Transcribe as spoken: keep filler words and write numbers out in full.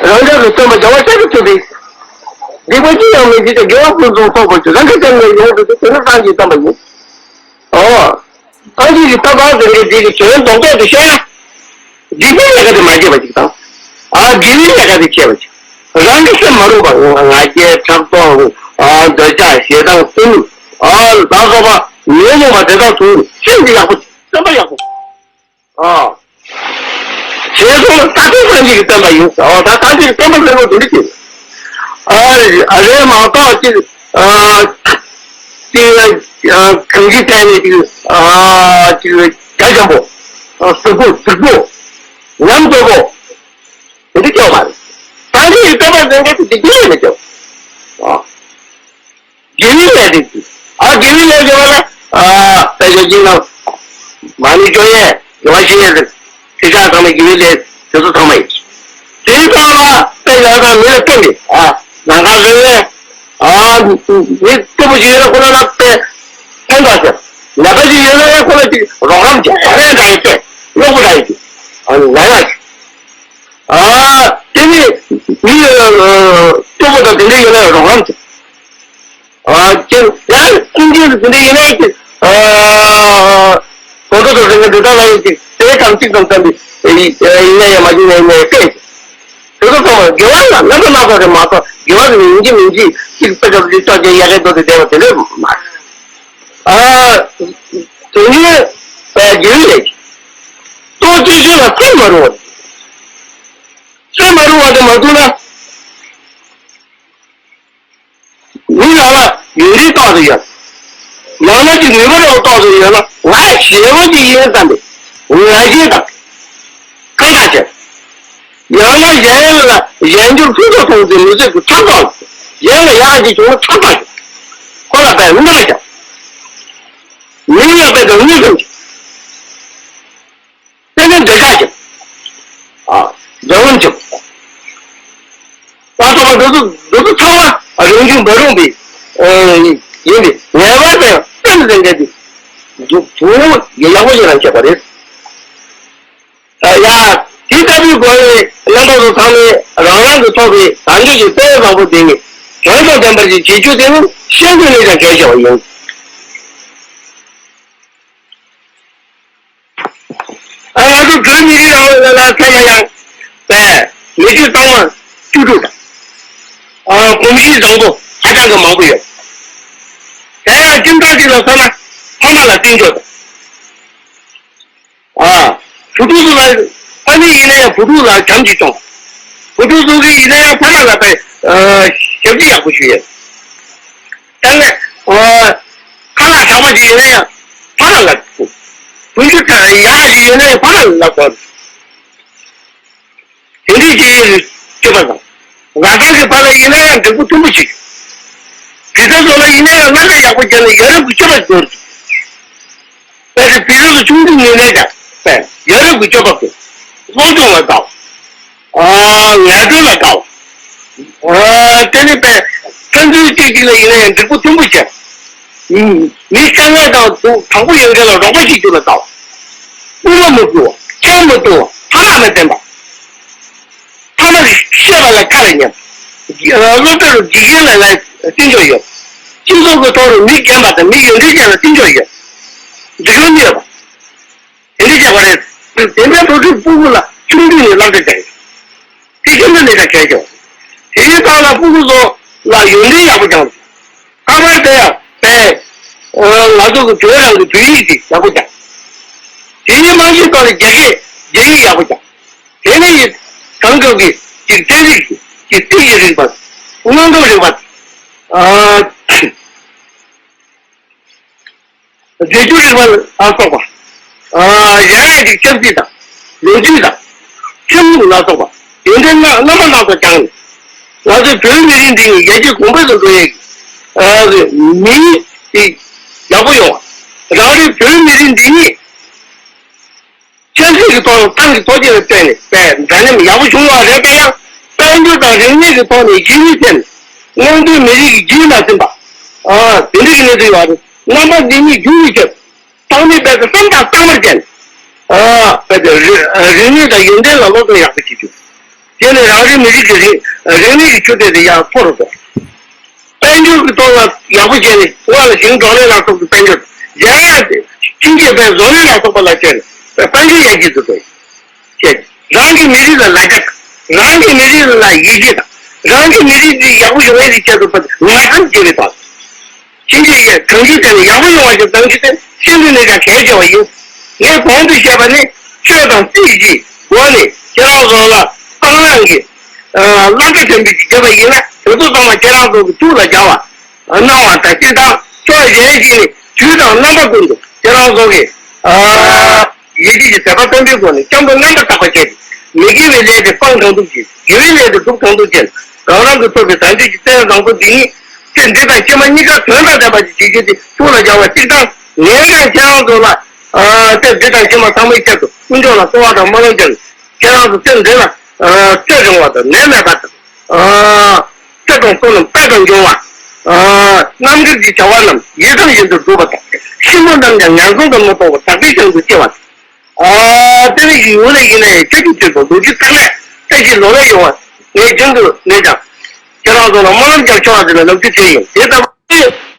རང་ཅག་གི་སྟོན་པ་རྒྱལ་བ་ཤཱཀྱ་ཐུབ་པས། སྡིག་པ་ཅི་ཡང་མི་བྱེད་ཅིང་། དགེ་བ་ཕུན་སུམ་ཚོགས་པར་སྤྱད། རང་གི་སེམས་ནི་ཡོངས་སུ་འདུལ། དེ་ནི་སངས་རྒྱས་བསྟན་པ་ཡིན། ཨོ། སངས་རྒྱས་ཀྱི་བསྟན་པ་ཟེར་མཁན་དེ་གི་དོན་རྡོག་རྡོག་ཏུ་བཤད་ན། སྡིག་པའི་ལས་ཀ་དེ་མ་བྱེད་པ་ཅིག་དང་། ཨ། དགེ་བའི་ལས་ཀ་དེ་བྱེད་པ་ཅིག་རང་གི་སེམས་མ་རུངས་པ། ང་རྒྱལ་ཕྲག་དོག་ཨ། འདོད་ཆགས་ཞེ་སྡང་སེམས། ཨ། ལ་སོགས་པ་ཉོན་མོངས་པ་དེ་དག་དུ་སེམས་ཀྱི་ཡག་པོ་བྱེད། སེམས་པ་ཡག་པོ། ཨ། ཞེས་གསུངས་ལ། ད་དེ་སངས་རྒྱས་ཀྱི་བསྟན་པ་ཡིན། ཨོ། ད་སངས་རྒྱས་ཀྱི་བསྟན་པ་ཟེར་བ་དེ་འདྲ་ཅིག་ཨ། རེད་མ་གཏོགས་ཅིག་ཨ། ཅིག་ཨ། གང་ཅིའི་ཐད་ནས་ཅིག་ཨ། ཅིག་རྒྱ་ཆེན་པོ། ཨ། ཟབ་པོ་རྫིག་པོ། ཉམས་དོད་པོ། དེ་འདྲ་སྐྱོ་མ་རེད། སངས་རྒྱས་ཀྱི་བསྟན་པ་ཟེར་མཁན་དེ་དེ་སྐྱོ་མི་སྐྱོ། ཨ། དགེ་བའི་ལས་དེ་ཅི། ཨ། དགེ་བའི་ལས་ཟེར་བ་ལ། ཨ། དཔེ་ཆ་གཅིག་ནང་། མ་ཎི་བཅོ་ཡས། དགེ་བ་བཤད་ཡས་ཟེར། དེ་ཆ་ཚང་མ་དགེ་བའི་ལས་དེ་ཚོ་ཚང་མ་ཡིན། དེའི་ཐོག་ལ་དཔེ་ཡག་དང་མི་ལ་སྤྲོད་མི། ཨ། ལམ་ཁ་བཟོ་ཡས། ཨ། མི་སྐྱོ་པོ་ཞིག་ཡོད་ན་ཁོ་ལ་ལ་དཔེ་ཕན་ཐོགས་ཟེར། ནད་པ་ཞིག་ཡོད་ན་ཁོ་ལ་ཅིག་རོགས་རམ་བྱེད། ཨ་ནི་འདྲ་ཡི་དཔེ་གློ་བུར་འདྲ་ཡི་ཅིག་ཨ་ནི་ན་ཡག་ཅིག་ཨ། དེ་ནི་མི་སྐྱོ་པོ་དང་དེ་འདྲ་ཡོད་ན་རོགས་རམ་བྱེད། ཨ། ཅེས་ཡང་ཀུན་མཁྱེན་དེ་འདྲ་ཡིན་ན་ཅིག་ཨ། གོ་ཐོས་དང་ཟེར་མཁན་དེ་དག་ལ་ཡང་ཅིག་དེ་དང་གཅིག་ཙམ་ཙམ་དེ་ཡིན་ན་ཡང་མ་ཡིན་ན་ཡང་ན་ཡང་སྐད་ཅིག་དེ་ཚོ་ཚང་མ་དགེ་བ་ལ་རྣམ་པ་སྣ་ཚོགས་རེད་མ་གཏོགས། དགེ་བ་ཟེར་ནས་ཡིན་གཅིག་མིན་གཅིག་ཅིག་དཔེ་ཆ་ཅིག་ཅོག་ཅིག་ཡག་གི་འདུག་དེ་བསྡད་པ་དེ་འདྲ་མ་རེད། ཨ། དོན་གཉིས་པ་དགེ་བའི་ལས་ཀྱི། གཙོ་བོ་སྤྱོད་ཕྱོགས་ལ་སེམས་མ་རུང་བ། སེམས་མ་རུང་བ་དེ་མ་བྱུང་ན། མི་ལ་ལ་ཡོན་ཏན་རྟག་ཏུ་ཡོད། ཡང་ན་ཅིག་ནུས་པ་རབ་རྟག་ཏུ་ཡོད་ན། ང་ཞེ་པོ་ཅིག་ཡིན་བསམ་པའི་ང་རྒྱལ་དང་ཁེངས་དྲེགས་བྱེད། ཡང་ན་གཞན་ལ་གཞན་འགྱུར་ཕུན་སུམ་ཚོགས་ཏེ་མི་བཟོད་ཀྱི་ཕྲག་དོག། གཞན་ལ་ཡག་ཅིག་བྱུང་ན་ཕྲག་དོག་བྱེད། ཁོ་ལ་དཔེ་མི་ལ་བྱ། མི་ལ་དཔེ་དང་མི་སེམས་བྱེད། དེ་ནི་འདོད་ཆགས་ཀྱི། ཨ། འཛམ་བུ་གཅིག་ལ་སོགས་པ་འདི་ཚོ་འདི་ཚོ་ཚང་མ་རང་བྱུང་མ་རུངས་པའི། ཨ། ཡིན་པས་ངེས་པར་དུ་སེམས་ཟེར་མཁན་དེ་འདུག་ཐུགས་ཡག་པོ་ཞིག་ལ་བྱེད་པ་རེད། ཨ། ཡ། དེ་ལྟ་བུའི་སྒོ་ནས་རྣམ་པ་ཚོ་ཚང་མས་རང་རང་གིས་ཐོབ་པའི་བཟང་སྤྱོད་ཀྱི་དཔལ་བཟང་པོ་དེ་ནི་དོན་དང་ལྡན་པར་ཅིག་བྱེད་རྒྱུ་དེ་ནི་ཤེས་འདོད་ནས་ཀྱང་གལ་ཆེ་བ་ཡིན། ཨ། ང་ཚོ་བོད་མི་རིགས་རང་ལ་ལ་མཚོན་ན་ཡང་། པས་མི་ཆོས་གཙང་མ་བཅུ་དྲུག་དང་། ཨ། གོམས་གཤིས་བཟང་པོ་ཧ་ཅང་གི་མང་པོ་ཡོད། དེ་ཡང་ཁྱིམ་ཚང་གཅིག་ལ་མཚོན་ན་ཕ་མ་ལ་བརྩི་འཇོག་དང་། ཨ། བུ་ཕྲུག་ཚོ་ལ་ཕ་མ་ཡིན་ན་ཡང་བུ་ཕྲུག་ལ་བྱམས་ཀྱིས་སྐྱོང་། བུ་ཕྲུག་ཚོ་གི་ཡིན་ན་ཡང་ཕ་མ་ལ་དཔེ། ཨ། ཞབས་ཕྱི་ཡག་པོ་ཞུ་ཡས། དེ་ནས། ཨ། ཁ་ལག་དྲག་པོ་ཅིག་ཡིན་ན་ཡང་ཕ་མ་ལ། བུ་ཆུང་ཡག་ཅིག་ཡོད་ན་ཡང་ཕ་མ་ལ་ལབ་དགོས། དེ་འདྲའི་སྐྱེ་ཡུལ་སྤྱོད་པ་དང་། བཟའ་ཚང་གི་བར་ལ་ཡིན་ན་ཡང་འབྲས་བུ་མཐོན་པོ་ཞིག་བྱེད། དེ་ཚོ་ལ་ཡིན་ན་ཡང་སློབ་སྦྱོང་ཡག་པོ་བྱས་ནས་ཡ་རབས་ཀྱི་སྤྱོད་པ་སྦྱོར། དཔེ་དེ་བི་ཟུ་ཆུང་དུས་ནས་ནས་ཀྱང་དཔེ་ཡ་རབས་ཀྱི་སྤྱོད་པ་དཔེ་སློབ་སྦྱོང་ལ་དགའ་བ། ཨ། ངལ་རྩོལ་ལ་དགའ་བ། ཨ། དེ་ནི་དཔེ་ཕན་ཚུན་གཅིག་གཅིག་ལ་ཡིན་ན་ཡང་འབྲས་བུ་མཐོན་པོ་བྱེད། མི་དཀའ་ངལ་དང་དུ་དྲང་པོ་ཡོད་མཁན་ལ་རོགས་པ་བྱེད་རྒྱུ་ལ་དགའ་བ། དབུ་མ་མི་ཕུལ་བ། ཆང་མི་འཐུང་བ། ཕ་མ་མི་བསྟེན་པ། ཕ་མ་གིས་བཤད་པ་ལ་ཁ་ལ་ཉན། སློབ་གྲྭ་རུ་དགེ་རྒན་ལ་ལ་བརྩི་འཇོག་ཡོད། སྤྱི་ཚོགས་ཀྱི་ཐོག་རུ་མི་རྒན་པ་དང་མི་ཡོན་ཏན་ཅན་ལ་བརྩི་འཇོག་ཡོད། འཇིགས་སྐྲག་མི་ཡོད་པ། དེ་འདྲ་བྱས་པ་རེད། དེ་འདྲའི་སློབ་ཕྲུག་སྤུ་གུ་ལ་ཆུང་དུས་ནས་བསླབ་བྱ་རྒྱག་ཡོད། དེ་ཤིན་ཏུ་ནས་ཀྱང་གལ་ཆེ་བ། དེའི་ཐོག་ལ་སྤུ་གུ་ཚོ་ལ་ཡོན་ཏན་ཡག་པོ་སྦྱངས། ཁ་པར་དེ་ཡང་དཔེ། ང་ཚོ་གི་བོད་རང་གི་བོད་ཡིག་དེ་ཡག་པོ་སྦྱངས། དེའི་རྨང་གཞིའི་ཐོག་ལ་རྒྱ་སྐད་རྒྱ་ཡིག་ཡག་པོ་སྦྱངས། དེ་ནས་ཡིན། དེང་སྐབས་ཀྱི་ཅིག་བསྟན་རིག་གི་ཅིག་རྩིས་ཀྱི་རིག་པ། དངོས་གྲུབ་རིག་པ། ཨ། རྫས་འགྱུར་རིག་པ་ལ་སོགས་པ། ཨ། གཞན་ཡང་ཅིག་ཆབ་སྲིད་དང་། ལོ་རྒྱུས་དང་། ཁྲིམས་ལུགས་ལ་སོགས་པ། ཡོན་ཏན་སྣ་རྣམ་པ་སྣ་ཚོགས་སྦྱངས་ནས། ང་ཚོའི་བོད་མི་རིགས་འདི་ཉིད་ཡར་རྒྱས་གོང་འཕེལ་དུ་འགྲོ་ཡས་ཀྱི། ཨ། མིང་དེ་ཡག་པོ་ཡོང་བ། རང་རེའི་བོད་མི་རིགས་འདི་ཉིད་ཆབ་སྲིད་ཀྱི་ཐོག་ནས་ཏང་གི་ཐོག་ཆེ་ལ་བརྟེན་ནས་དཔེ་འདྲ་མཉམ་ཡག་པོ་བྱུང་བ་རེད་པ། ཡང་དཔལ་འབྱོར་དང་རིག་གནས་ཀྱི་ཐོག་ནས་ཡིད་མི་བརྟན། སྔོན་ཐོན་མི་རིགས་ཀྱི་རྒྱུད་ལ་ཟིན་པ། ཨ། དེ་འདྲ་གི་གནས་ཚུལ་ཡོད་རེད། རྣམ་པ་འདི་ཉིད་རྒྱུན་མི་ཆད། ཚང་མས་རྦད་དེ་བསམ་དང་གཙང་མར་བྱས་ནས། ཨ། རྦད་དེ་རིག་རིག་གནས་དང་ཡོན་ཏན་ལ་སློབ་སྦྱོང་ཡག་པོ་བྱེད་རྒྱུ། དེ་ནས་རང་རེའི་མི་རིགས་ཀྱི་རིག་རིག་གནས་ཀྱི་ཆུ་ཚད་དེ་ཡང་མཐོ་རུ་སོང་། དཔལ་འབྱོར་གྱི་ཐོག་ལ་ཡག་པོ་བྱས་ནས་སྔོན་ལ་ཞིང་འབྲོག་ལས་ལ་སོགས་པའི་དཔལ་འབྱོར་རྒྱ་ཡ་དེ་ཕྱིན་ཆད་པའི་བཟོ་ལས་ལ་སོགས་པ་ལ་བྱས་ནས་དཔལ་འབྱོར་ཡར་རྒྱས་སུ་སོང་། བྱས། རང་གི་མི་རིགས་ལ་ལ་རྒྱ། རང་གི་མི་རིགས་ལ་ཡིད་ཆེས་དང་། རང་གི་མི་རིགས་འདི་ཡག་པོ་ཡོང་ཡས་ཀྱི་ཆེད་དུ་ཕར་ང་ཧམ་བྱེད་པའི་བར། ཕྱིན་ཆད་ཡས་གང་ཅིའི་ཐད་ནས་ཡག་པོ་ཡོང་བ་ཞིག་གཏང་རྒྱུ་དེ་ཤིན་ཏུ་ནས་ཀྱང་གལ་ཆེ་བ་ཡིན། ངས་གོང་དུ་བཤད་པ་ནི་ཆོས་དང་སྲིད་ཀྱི་སྒོ་ནས་ཁྱེད་རང་ཚོ་ལ་སྤང་བླང་གི་བླང་བྱ་དམ་པའི་ཅིག་བྱས་པ་ཡིན་ན་དེ་ཚོ་ཚང་མ་ཁྱེད་རང་ཚོ་གི་ཐུགས་ལ་འཇགས་པ། གནང་བ་དང་སྤྱིར་བཏང་ཕྱོགས་གཞན་ཞིག་ནས་དུས་དང་རྣམ་པ་ཀུན་ཏུ་ཁྱེད་རང་ཚོ་གིས་ཡིད་ཆེས་ཀྱི་དད་པ་བརྟན་པོའི་སྒོ་ནས་སྐྱབས་འགྲོ་རྣམ་པར་དག་པ་བྱས་ཏེ་མི་དགེ་བའི་ལས་དེ་སྤང་གང་ཐུབ་ཅིང་དགེ་བའི་ལས་དེ་སྒྲུབ་གང་ཐུབ་ཅིང་གང་རང་གིས་ཐོབ་པའི་དལ་འབྱོར་གྱི་རྩལ་བཟང་པོ་འདི་ཉིད་ཚེ་འདི་དང་ཕྱི་མ་གཉིས་ཀ་དོན་དང་ལྡན་པ་ཞིག་བྱེད་རྒྱུ་དེ་ཐུགས་ལ་འཇགས་པ་གཅིག་དང་ངས་ཀྱང་ཁྱེད་རང་ཚོ་ལ་ཚེ་འདི་དང་ཕྱི་མ་ཚང་མའི་ཆེད་དུ་དཀོན་མཆོག་ལ་གསོལ་བ་དང་སྨོན་ལམ་བརྒྱབ་ནས་ཁྱེད་རང་ཚོ་ཚེ་འདི་ལ་ཚེ་རིང་བ་དང་ནད་མེད་པ་དང་། ཚེ་དང་བསོད་ནམས་དཔལ་དང་འབྱུང་བ། རྣམ་འགྱུར་གྱི་བྱ་བ་རྣམས་ཡི་དམ་བཞིན་དུ་འགྲུབ་པ་དང་། ཤི་ལོ་རྣམས་ཀྱང་ངན་སོང་དུ་མི་ལྟུང་བར་དག་པའི་ཞིང་དུ་སྐྱེ་བ་དང་། དེ་ནི་ཡུལ་ལ་ཡིན་ནའི་ཆོས་ཀྱི་དུས་སུ་ལོ་རྒྱུས་ཚང་མས་བཀྲ་ཤིས་ལོ་ལེགས་ཡོང་བ་ངས་རྒྱུན་དུ་ནས་ཀྱང་ཁྱེད་རང་ཚོ་ལ་སྨོན་ལམ་རྒྱབ་ཆོག་པ་དེ་ལ་ལབ་རྒྱུ་དེ་ཡིན། དེ་ལྟ་བུའི་